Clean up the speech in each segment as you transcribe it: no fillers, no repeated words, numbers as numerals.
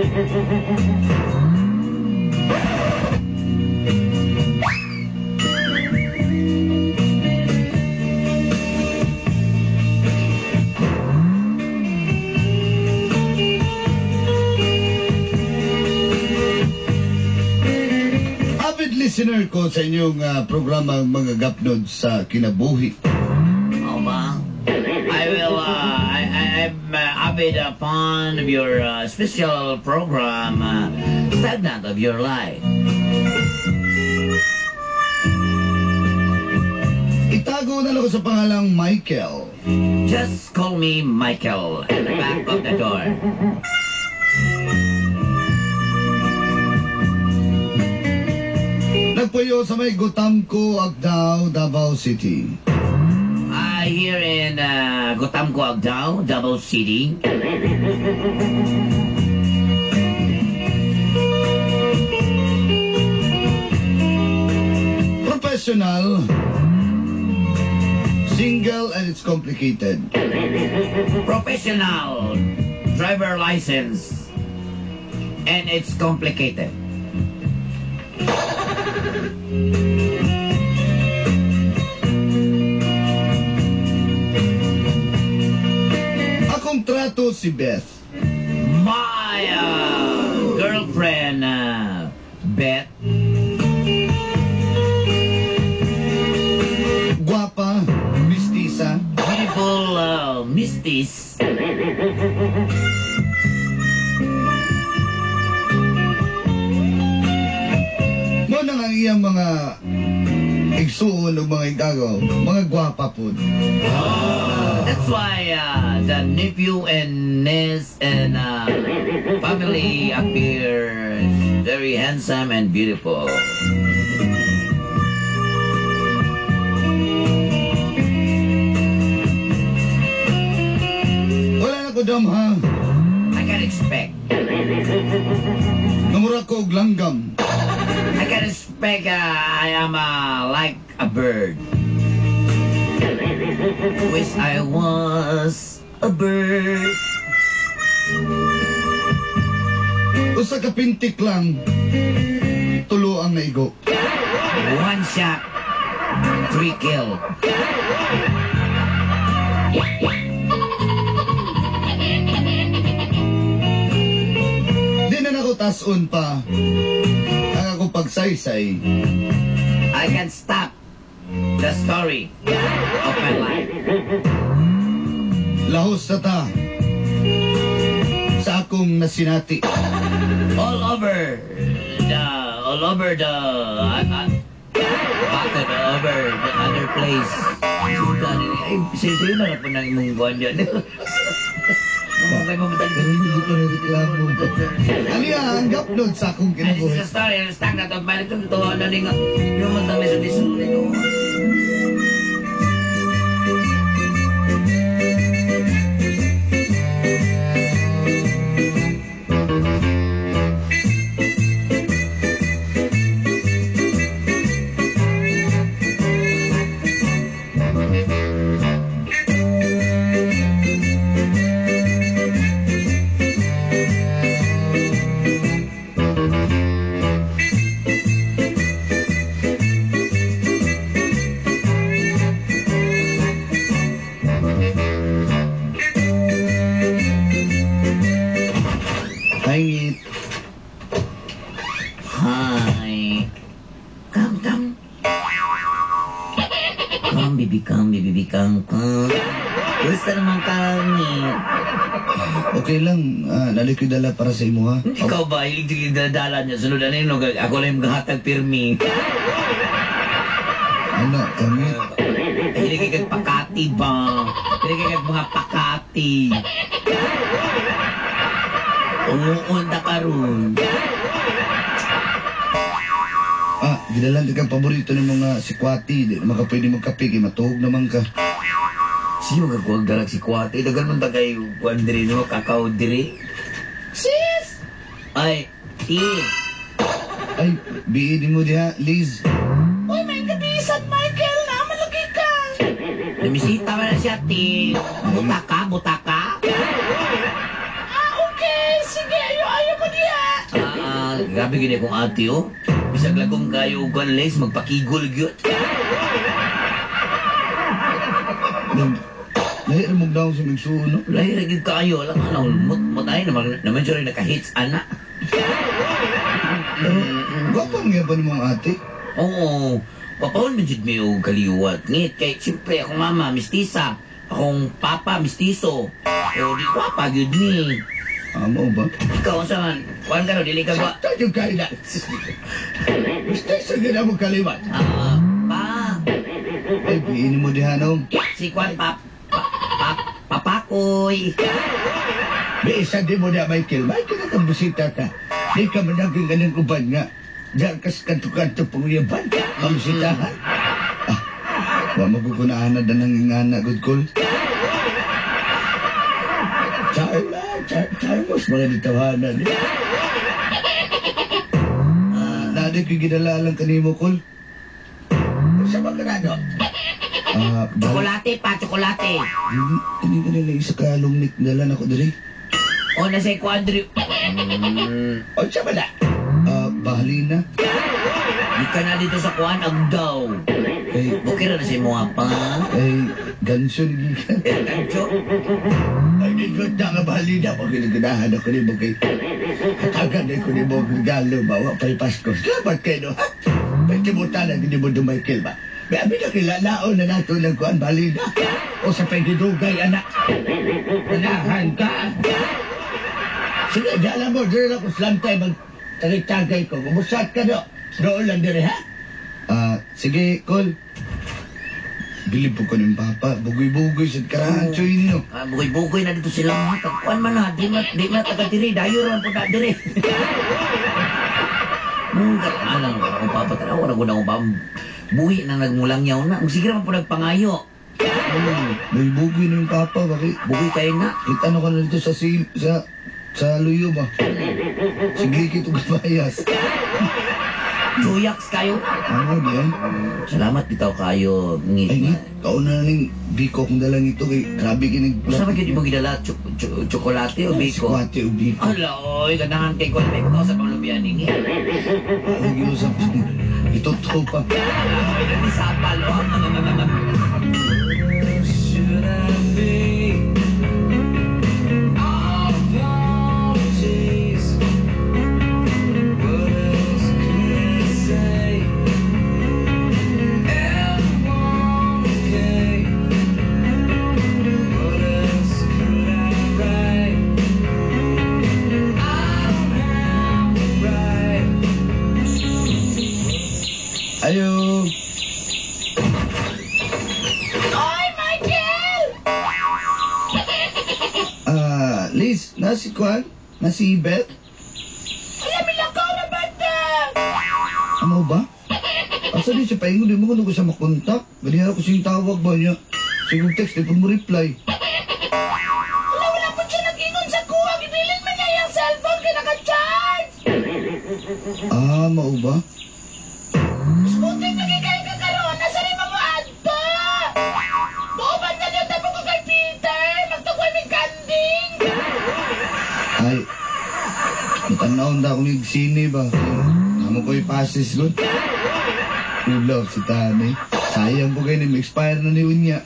Avid listener ko sa inyong programa Mga Gapnod sa Kinabuhi. Oh, ba? I will, I'm avid fan of your special program, Stagnant of Your Life. Itago na lang ko sa pangalang Michael. Just call me Michael at the back of the door. Nagpuyo sa may Gotamco, Agdao, Davao City. Here in Gotamco, Agdao, Davao City. Professional, single, and it's complicated. Professional, driver license, and it's complicated. Akong trato si Beth. My girlfriend, Beth. Guwapa, mistisa. Beautiful mistis. Mo nang ang iyang mga igsuon o mga igagaw, mga gwapa po. That's why the nephew and niece and family appear very handsome and beautiful. Wala na ko damha. I can expect. Namura ko og langgam. I can expect I am like a bird. Wish I was a bird. Usa ka pintik lang, tulo ang naigo. One shot, three kill. Di na nako tasun pa ang akong pagsaysay. I can stop the story of my life. Lahos na ta sa akong nasinati. All over the bakit all over the other place. Ay, sino na po nang imong buwan dyan? Hindi ko na reklamo. Ano yan? Ang gapnod sa akong And this kinabuhi. is the story, ang stagnant of my life. Ito, ano nga, yung mga sa disunod ito. Hi, Ngit. Hi. Come, come. Come, baby, come, baby, come, come. Gusto naman kami. Okay lang, nalikoy dala para sa imo ha. Ikaw ba, hilig di dala niya. Sunod na yun, ako lang yung hatag pirmi. Ano, kami? Hilig kag pakati ba? Hilig kag mga pakati. Umuun ta karon. Gidalan kang paborito ng mga sikwati. Di naman ka pwede magkape, kay matuhog naman ka. Siyo ka kuwag dalag si Kwati. Dagan man ta kay kuwan diri no, kakao diri. Sis! Ay, ti. Ay, biini mo diha, Liz. Uy, may kabisan, Michael. Namalagi ka. Lumisita man na siya, ti. Butaka, butaka. Ah, okay. Sige, ayo, ayo mo diha. diha. Ah, grabe gini akong ate, oh. Bisag lagom kayo og lace, magpakigol gyud. Lahi ra mong daw sa migsuon, no? Lahi ra gyud kaayo, alam ka na, mut ay naman naman siya rin naka-hits ana. Pero, gwapa nga ba nimong ate? Oo, papaon man jud mi og kaliwat. Ngit kay siyempre akong mama mistisa, akong papa mistiso. O di gwapa gyud ni. Amo ba? Ikaw unsa man? Kuan ka no, dili ka gwa. Sakto yung kayo na. Basta sa gina mo kaliwat. Ah, pa. Ay, piinin mo diha, no? Si kuan pa, pa, pa papakoy. Bisa di mo na, Michael. Michael, nakabusita ka. Di ka managing ganang uban nga. Diyan kas kanto-kanto panguyaban. Pamisitahan. Ah, wa magugunahan na danang ingana, good call. Char na, char, charmos mga ditawanan. Eh. Ah, nadi ko gidala lang kanimo, kol. Sa mga ganado? Ah, Tsokolate pa, tsokolate. Hindi ka nila isa ka lungnik dala na ko diri. O na sa kuadri. O, siya ba na? Ah, bahalina. Di ka na dito sa kuan agdaw. Kay, Bukira na sa imo pa. kay ganso ni gikan. Ganso. Ay, di ko na nga bahalina. Pag ginaganahan ako ni mo kay hatagan na ko ni mo regalo ba? Wa pa'y Pasko. Salamat kayo, no? Ha? May timutan na hindi mo dumaykil ba? May abi na kilalaon na nato ng kuan bahalina. O sa pagdidugay, anak. Ganahan ka. Sige, di alam mo, diri lang ko slantay mag tagay-tagay ko. Kumusat ka do. Doon lang diri, ha? Ah, sige, Kol. Bilib po ko ng papa. Bugoy-bugoy sa karahan, choy niyo. Ah, bugoy-bugoy na dito sila mga tagkuan man na. Di man taga diri. Dayo ron po na diri. Alang ako papa tanaw na gud ako pa. Buhi na nagmulangyaw na. Sige man po nagpangayo. Bugoy-bugoy na yung papa, bakit? Bugoy kayo na. Kita ka na dito sa sil, sa luyo ba? Sige, kito gabayas. Chuyaks kayo. Ano di ay? Salamat bitaw kayo. Ngit. Ay, ngit. Kauna na ning biko kong dalang ito kay grabe kinig. Usa man gyud imong gidala tsokolate o biko? Sikwate o biko. Ala, oy, ganahan kay kuan may pagkausap ang lubian ningi. Ay, giusap. Ituto pa. Ay, nani sapal, oh. Should I be? Apologies. What else could I say? M1K. What else could I write? I don't have the right. Ayo. Oy, Michael! Ah, Liz, nasi kuan? Nasi Beth? Wala milakaw na bata! Ano ba? Asa di siya paingon, di mo ko siya makontak. Ganyan ako siyang tawag ba niya? Sige text, di pa mo reply. Wala, wala po siya nag-ingon sa kuha. Gibilin man niya yung cellphone kay naka-charge. Ah, mao ba? Sputing lagi kayo kakaroon. Nasa rin mo adto. Buuban na niyo tapo ko kay Peter. Magtugway may kanding. Ay, matanaw na akong sine ba? Amo ko ipasis ko. Ulaw si Tani. Sayang po kayo ni expire na ni Unya.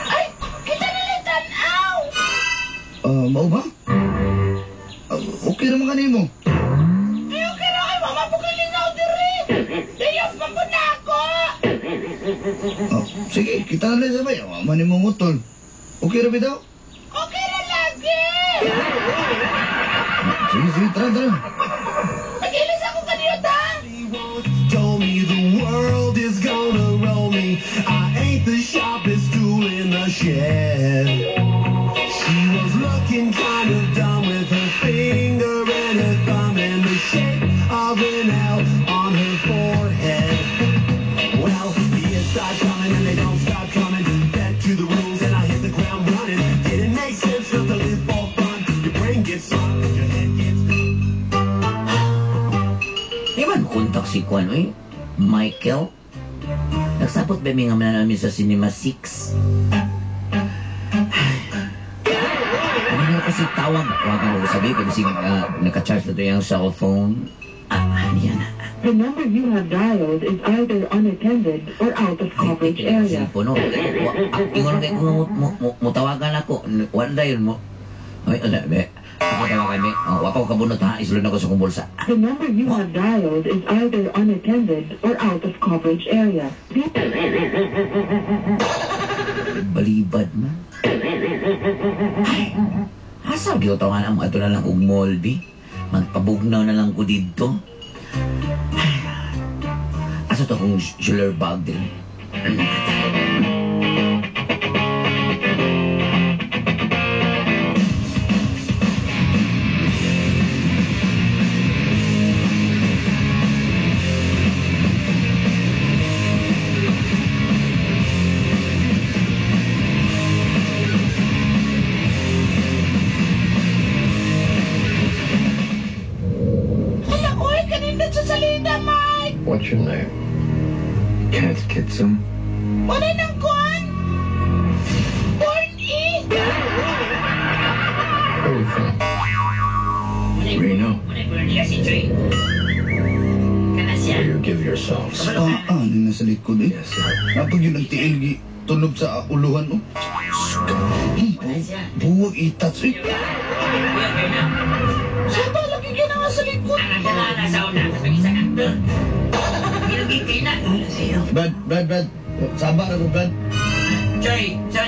Ay, kita na lang tanaw. Ah, mao ba? Ah, okay naman kanimo. Ay, okay ra kay mama po kay lingaw diri. Day off man po na ako. Ah, sige, kita na lang sabay. Ama ni mong utol. Okay ra bitaw? Okay ra lagi. Sige, sige, tara, tara. Mag-ilis ako kaniyo ta. Told me the world is gonna roll me. I ain't the sharpest tool in the shed. She was looking kind of dumb with her finger and her thumb in the shape of an L on her forehead. Well, the years start coming and they don't stop coming. Bent to the rules and I hit the ground running. Didn't make sense not to live for fun. Your brain gets soft, your head gets Di man kontak si Kwan, oy. Michael. Nagsapot ba mi nga namin sa Cinema 6? Ay. Ano nga kasi Tawag, tawagan ko sabi kay bisig naka-charge na to yung cellphone. Ah, yan na. The number you have dialed is either unattended or out of coverage area. Cellphone, no? Ingon kay kung mutawagan ako, wala yun mo. Ay, ala, be. Ako tawagan, be. Oh, wa pa ko kabunot ha, isulod ako sa kong bulsa. The number you have dialed is either unattended or out of coverage area. Balibad man. Ay, asa gyud tawagan mo ato na lang og mall, be. Magpabugnaw na lang ko didto. Ay, asa to akong shoulder bag din? Hala, oy, kanindot sa salida, Mike. What's your name? Kenneth Kitson? Wala nang kuan. Born E. Where are you from? Reno. Where you give yourselves. Ah, ni nasa likod eh. Yes, sir. Napag yun ang tiil gi tunob sa uluhan oh. Buwag itats eh. Saba lagi ka na nga sa likod. Brad, Brad, Brad. Saba ra ko, Brad.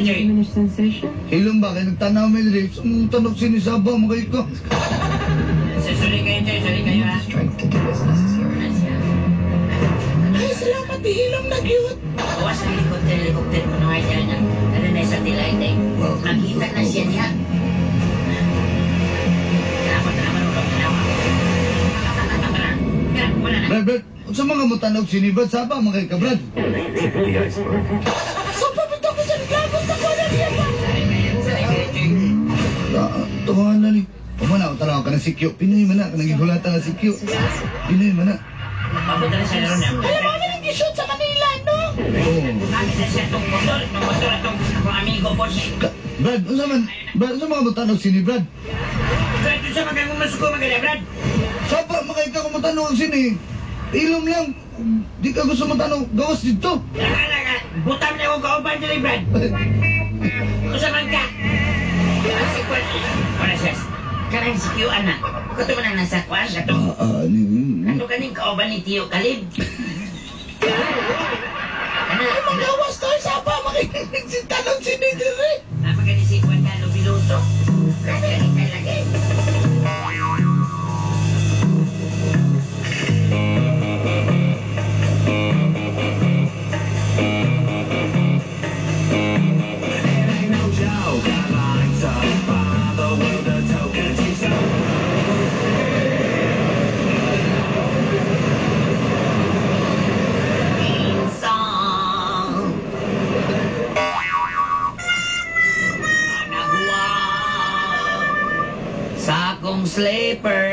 Diminished sensation? Hilom ba kay nagtanaw may diri. Sumutanok sinisaba mo kayo ko. Strength to do as necessary. Ay, salamat, hilom na gyud. Bawas ang helicopter, helicopter ko na nga na. Ano na sa satellite eh. Nakita na siya niya. Tanawa, tanawa, tanawa, tanawa. Wala na. Brad, Brad. Unsa mga mutanog sini Brad? Saba mo kay ka, Brad. Tip of the iceberg. Saba bitaw ko sa naglagot ako na niya ba? Tuhan na ni. Pumana, tanaw ka ng sikyo. Pinoy man na, kanang gigulatan na sikyo. Pinoy man na. Papunta na siya na ron. Alam mo, kami nag-shoot sa Manila, no? Oh. Kami na siya itong motor, itong motor, itong akong amigo po siya. Brad, unsa man? Brad, unsa mga mutanog sini, Brad? Brad, doon sa mga masuko maganda, Brad. Saba mo kay ka kung mutanog sini. Ilom lang. Di ka gusto mutanog. Gawas dito. Naka, butam na akong kauban dili, Brad. Unsa man ka? Si Kwan. Wala siya. Kanang si Q, ana. Kato man ang nasa kwan, kato. Ah, ni. Kato kaning kauban ni Tio Kalib. Kana, Ay, magawas to, saba, makikinig si tanong sini diri. napagani si Kwan Carlo Biloto. Lagi, lagi. It ain't no joke. I like to buy the world a token to show. Song. Nagwa Sa akong slipper.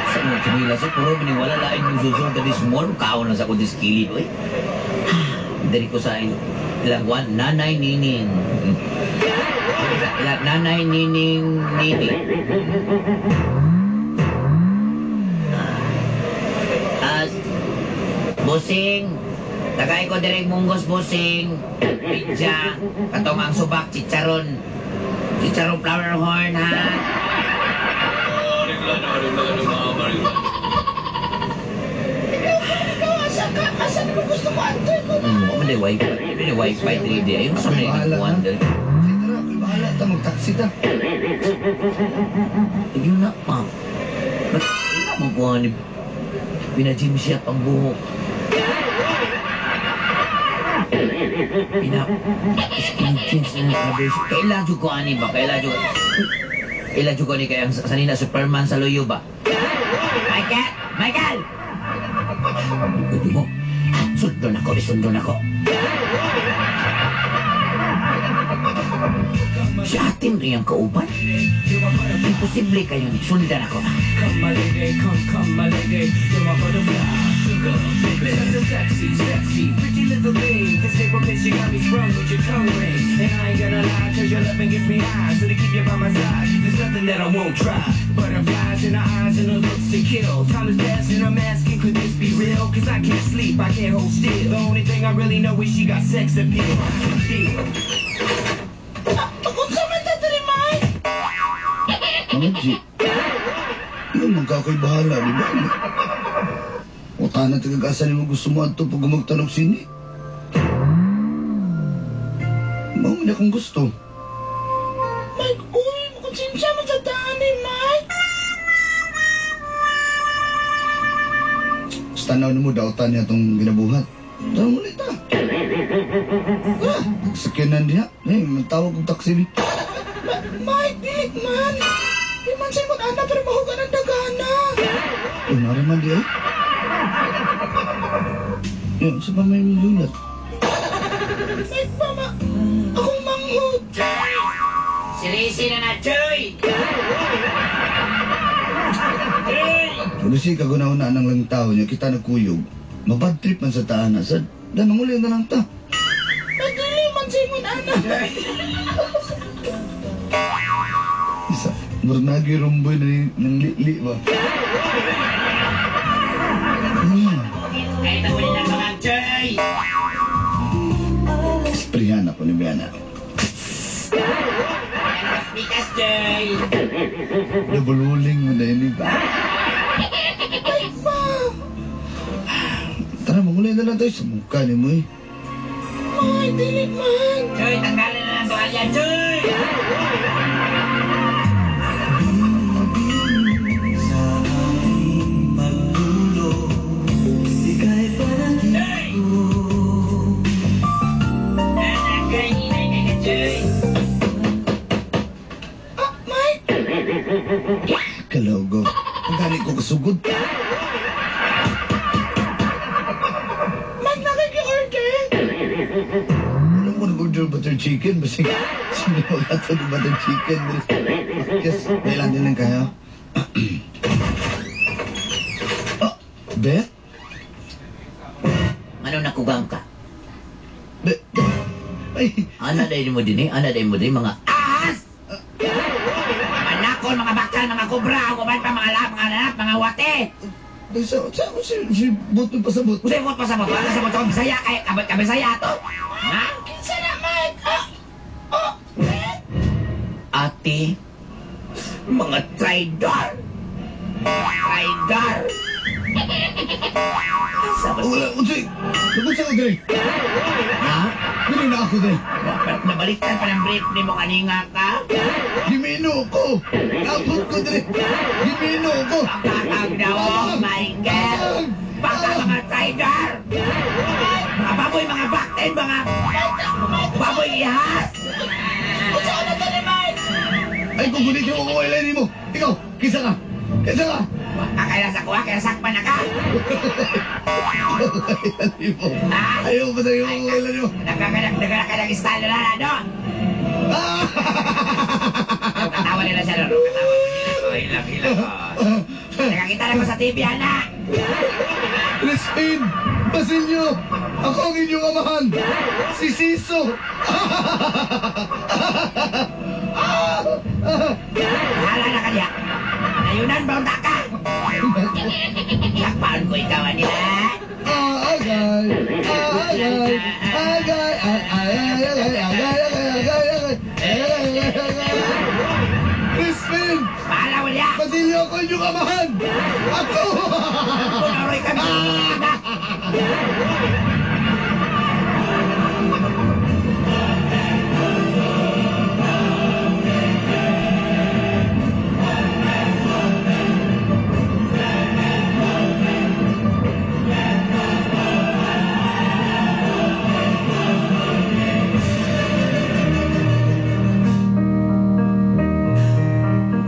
Sa mga tsinila sa puro, wala lain yung susunod na small, kaon na sa akong diskilid, oy. Diri ko sa ilang kwan, nanay nining. Nanay nining nining. As Busing, tagay ko direk munggos busing. Pizza, katong ang subak chicharon. Chicharon flower horn ha. Ikaw, asa ka? Asa naman gusto mo antoy ko na? May wifi, may wifi diri di. Ayun sa may Bahala kuan na. diri. Sige, tara, ako'y bahala ta magtaksi ta. Ayun na pa. Ba't mo kuan ni Pina-gym siya ang buhok. Pina skin jeans na na Kaila jud ko ani ba? Kaila jud. Kaila jud ko ani kay ang sanina Superman sa luyo ba? Michael! Michael! Pwede mo. Sundon ako, sundon ako. Si atin rin ang kauban. Imposible kayo ni. Sundan ako. Come my lady, come, come my lady, you're my butterfly, sugar, baby. Such a sexy, sexy, pretty little thing. This April bitch, you got me sprung with your tongue ring. And I ain't gonna lie, 'cause Cause your loving gets me high. So to keep you by my side, there's nothing that I won't try. Butterflies in her eyes and her looks to kill. Time is passing, I'm asking, could this be real? Cause I can't sleep, I can't hold still. The only thing I really know is she got sex appeal. I can feel. Unsa man ta diri, Mike? Mga G. Ano man ka ako'y bahala, di ba? Utanan tagagasa ni mo gusto mo ato pag magtanong sini. Mao man akong gusto. Mike, uy, makonsensya man sa taan ni Mike. Sa tanaw nimo dautan niya itong ginabuhat. Tanaw mo ta. Ah, sakyanan diha. Eh, magtawag kong taxi. Mike, dili man. Di man sa imong ana pero mahugan ang dagana. Eh, nara man di ay. Yan, sa pa may lulat. Mike, mama, akong manghod. Choy! Sirisi na na, Choy! Choy! Kung si kagunaw na ng lang tao niya, kita nagkuyog. Mabad trip man sa taan na. Sa, dan, manguli na lang ta. Mike, dili man sa imong ana. Isa, murag nagirumboy na ng li-li ba? Kahit ako nila mga Choy! Isprihan ako ni Biana. Bikas, Choy! Double rolling mo na yun, ba? Mike, ma. Tara, manguli na lang tayo sa mukha ni mo eh. Mike, dili man. Choy, tanggalin na lang tuwalya, Choy! Choy! Anak, hinay kay ka, Choy! Ah, Mike. Kalogo. Ang gani ko kasugod. Mike, nakiki-order. Alam ko nag-order butter chicken. Basta sino ato ng butter chicken. Yes, kailan din lang kayo. Oh, Beth? Ano nakugang ka? Beth? Ay, Ana dahil mo din eh, ana dahil mo din mga Ahas! Mga nakon, mga bakal, mga kobra, uban pa mga lap, mga lanap, mga wate! si Buto pa sa buto. Usay mo pa sa moto, sa moto, Bisaya kay kabay kabisaya to. Ha? Kinsa na, Mike? Ah, oh, Beth? ate. Mga traidor! Traidor! Asa ba Oh, wala, unsay. Tungkol sa ko diri. Ha? Dili na ako diri. Nabaliktad pa ng brief ni mo kaninga ka? Gimino ko. Nabot ko diri. Gimino ko. Pagkakag na, oh my God! Baka mga traidor! Mga baboy, mga bakten, mga baboy ihas! Unsa na ta ni Mike? Ay, kung gunitin mo ko kailan mo. Ikaw, kisa ka. Kisa ka. Kakailan sa kuha, kaya sakpan na ka! Ayaw pa sa'yo ko kailan mo. Nagkakanak style na ano? Ah! Katawa nila siya, no? Katawa nila. Oh, hilak, hilak. Oh. Nakakita na ko sa TV, anak! Crispin! Basilio! Ako ang inyong amahan! Si Siso! Bahala na kanya! Nayunan ba unta ka? Sakpaan ko ikaw, ani, ha? Agay! Agay! Agay! Agay! Agay! Agay! Agay! Agay! Agay! Agay! Crispin! Bahala mo niya! Basilio, ako inyong amahan! Ako! Punuroy kami!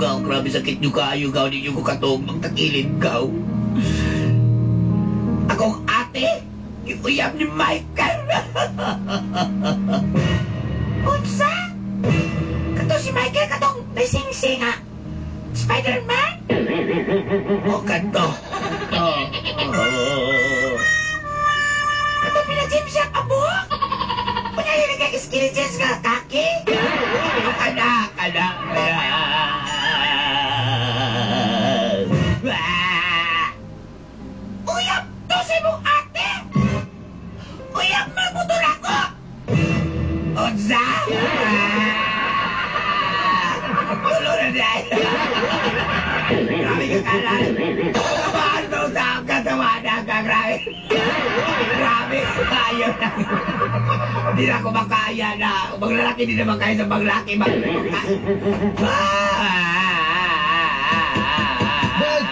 Gaw, grabe sakit nyo kayo, gaw, di nyo ko katog, magtakilid, gaw. Akong ate, yung uyab ni Michael. Unsa? Kato si Michael, katong naising-sing, ha? Spider-Man? O kato. Oh. Oh. Kato pinajim siya kabuhok. Kunya yun kay skinny jeans nga kaki. Anak! Ah! Uyab to sa imong ate! Uyab magbutor ako! Unsa? Ah! Tulo na dahil! Grabe ka kalan! Kamaan mo sa katawanan ka, grabe! Grabe! Ayaw na! Hindi na ako makaya na. Maglalaki din naman kaya sa maglaki. Bet!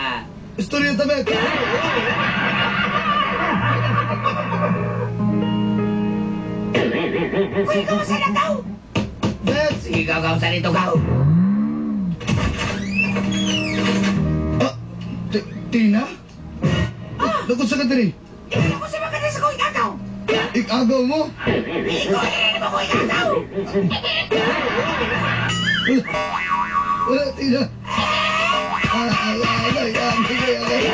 Istorya ta, Bet! Uy, ikaw sa nagaw! Bet! Sige, ikaw, ikaw, sa nito, gaw! Ah, Tina? Ah! Nagkun sa ka diri? Ikaw ako sa mga sa ko ikagaw! Ikagaw mo? Ikaw, hindi mo ko ikagaw! Wala, wala, Tina. Ah, ay, ay, ay, ay, ay, ay, ay.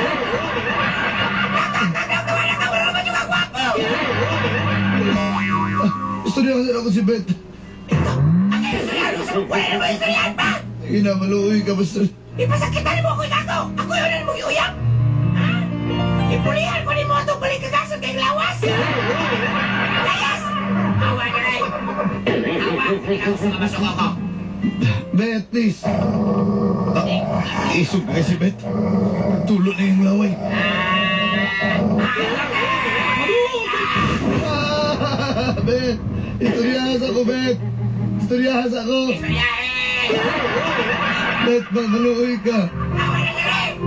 Ah, istorya kasi ako si Beth. Wala na mo istoryahan pa! Ina, maluoy ka basta. Ipasakitan mo ako ikagaw! Ako yun ang mong iuyap! Ha? Ipulihan ko ni mo itong balikagasan kay lawas! Layas! Awa na rin! Awa! Ikaw sa mabasok ako! Beth, please. Ah, isog ka kasi, Beth. Tulo na yung laway. Ah, Beth! Istoryahas ako, Beth! Istoryahas ako! Istoryahin! Beth, maluoy ka. Awa na rin!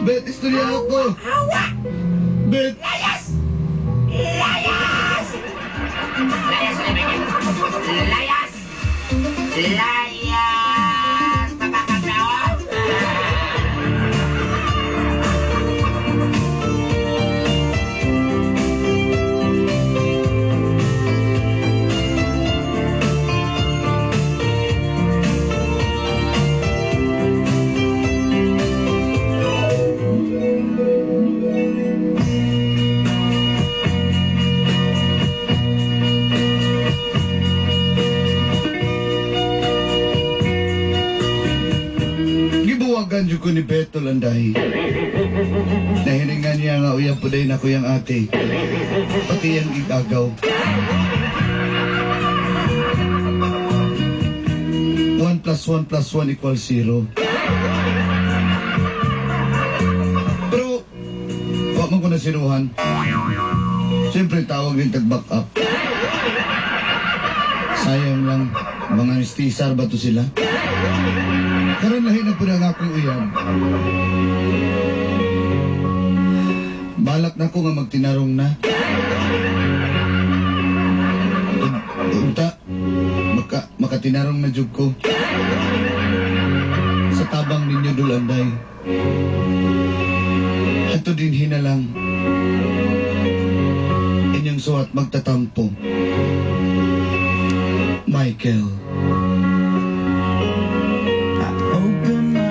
Beth, istorya ako. Awa! Beth! Layas! Layas! Layas na Michael! Layas! Layas! Papakagaw! Gibuwagan jud ko ni Beto Landay. Nahiringan niya nga uyab po din ako yung ate. Pati yang igagaw. 1 + 1 + 1 = 0. Pero, wa man ko nasiruhan. Siyempre, tawag din tag-back up. Sayang lang, mga stisar ba to sila? Karon lahi na po na nga akong uyab. Balak na ko nga magtinarong na. Unta, makatinarong na jud ko. Sa tabang ninyo dulanday. Ato din hinalang. Inyong suwat magtatampo. Michael.